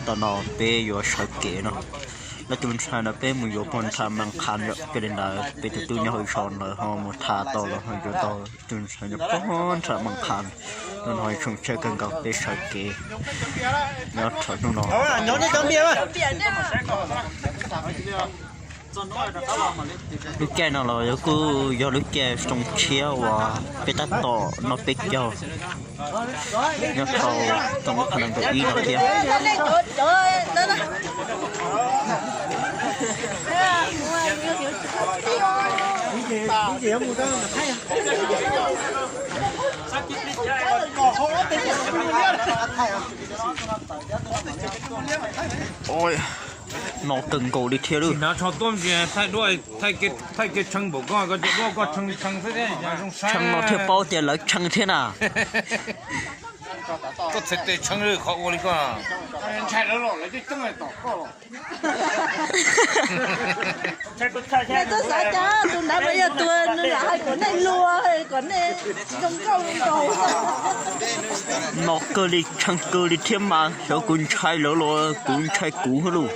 Tam no peb yuav sawv kev no, lawv tus ntxhais no peb mus yuav pog ntxhais Mas Qhas, yog li ntawd peb tus tub nyob hauv zos ntawd ho mus tham tau los ho yuav tau tus ntxhais nyob pog ntxhais Mas Qhas. Hnub no zoo siab kawg nkaus peb sawv kev nyob thaum hnub no. Lub caij no los kuj yog lub caij xyoo tshiab uas peb tab tom noj peb caug nyob rau tau lub qhov nees nkaum ib no thiab. Ua, no kawg nkaus li thiab lawm. Tshee no thiaj paub tias lawv tshee thiab na. Nej txhob xav cas tus ntawd mas yog tus nws lam hais kom nej luag, kom nej tsis zoo nkauj zoo nkaus. No kawg li, tshee kawg li thiab mas xyov kuv ntshai lawv los kuv ntshai kuv xwb lauj.